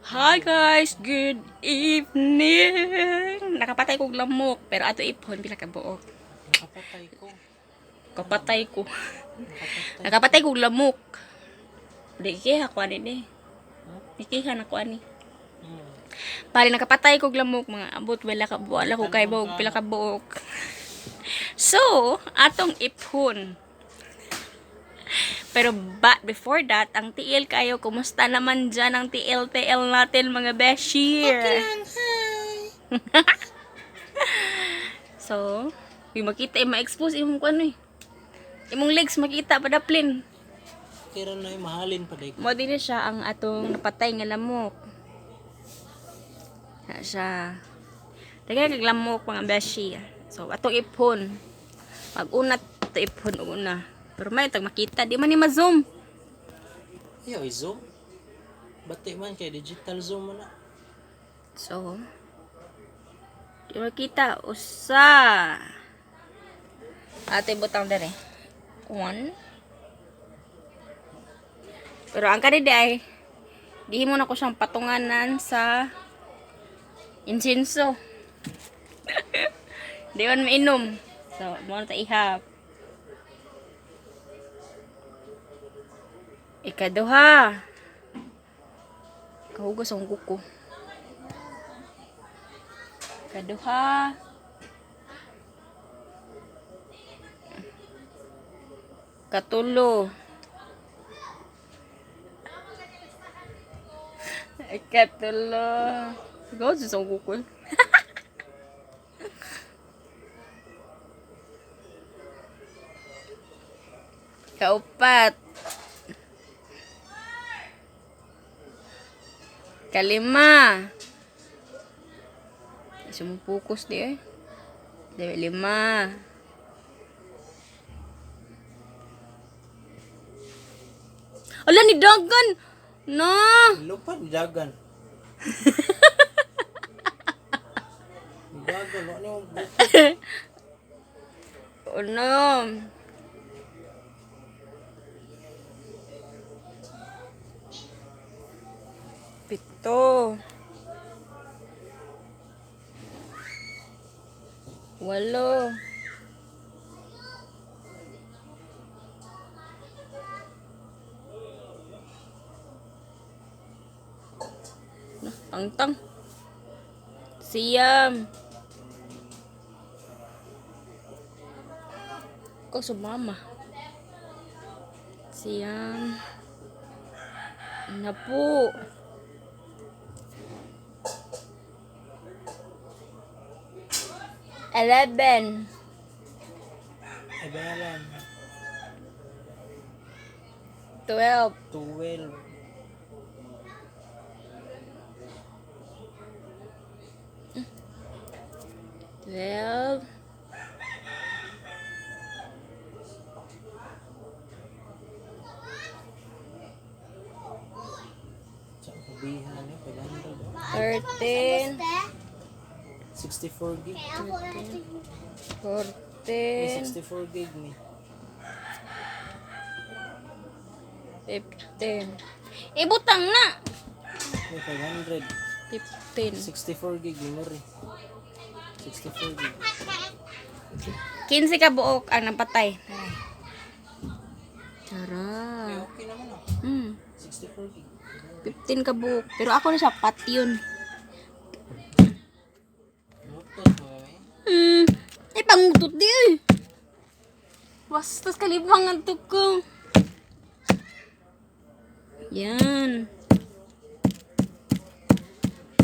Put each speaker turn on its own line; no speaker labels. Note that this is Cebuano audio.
Hi guys, good evening. Nakapatay kog lamok pero ato ipon pila ka buok.
Nakapatay ko.
Kapatay ko.
Nakapatay.
Nakapatay kog lamok. Di kiha ko ani ni.
Huh?
Di kiha na ko ani. Pare nakapatay kog lamok, mga abot wala ka wala ko kay buok pila ka buok. So, atong iphon. Pero but before that, ang TL kayo, kumusta naman dyan ang TL-TL natin, mga beshi?
Okay lang, hi!
So, yung makita, eh, ma-expose imong kuan eh. Imong legs makita padaplin.
Kira na mahalin pa day ko.
Mo din siya ang atong napatay nga lamok. Na siya. Daghan kag lamok, mga beshi. So, atong ipon. Pag-unat to ipon og una. Pero may tag makita, di man ni ma-zoom.
Iyo, zoom. Bati man kay digital zoom man na.
So, di makita. Usa. Ate butang dere. One. Pero ang kanida ay, di mo na ko siyang patunganan sa insinso. Di man mainom. So, mo na ta ihap. Ikaduha. Kahugas ang kuko. Ikaduha. Katulo. Ikatulo. Kahugas ang kuko. Kaupat. Kalima. Sumupokus di eh. Dali, lima. Ala ni Dagan. No.
Lupa ni dagan. Ni dagan wa ni mo.
Uno. Pito. Walo. Tangtang. Siyam. Ikaw sumama. Siyam. Napu. 11.
11.
12.
12.
12.
Sa kabihan ni 500.
13.
64 gig.
14.
May 64 gig ni.
15. Ibutang na!
May 500.
15.
64 gig memory. 64 gig.
15 ka buok ang napatay. Tara.
Eh, okay naman ah. 64 gig.
15 ka buok. Pero ako na siya, pat yun.
Mutot mo eh.
Ay, pangutot di eh. Bastos kalibangan to ko. Yan.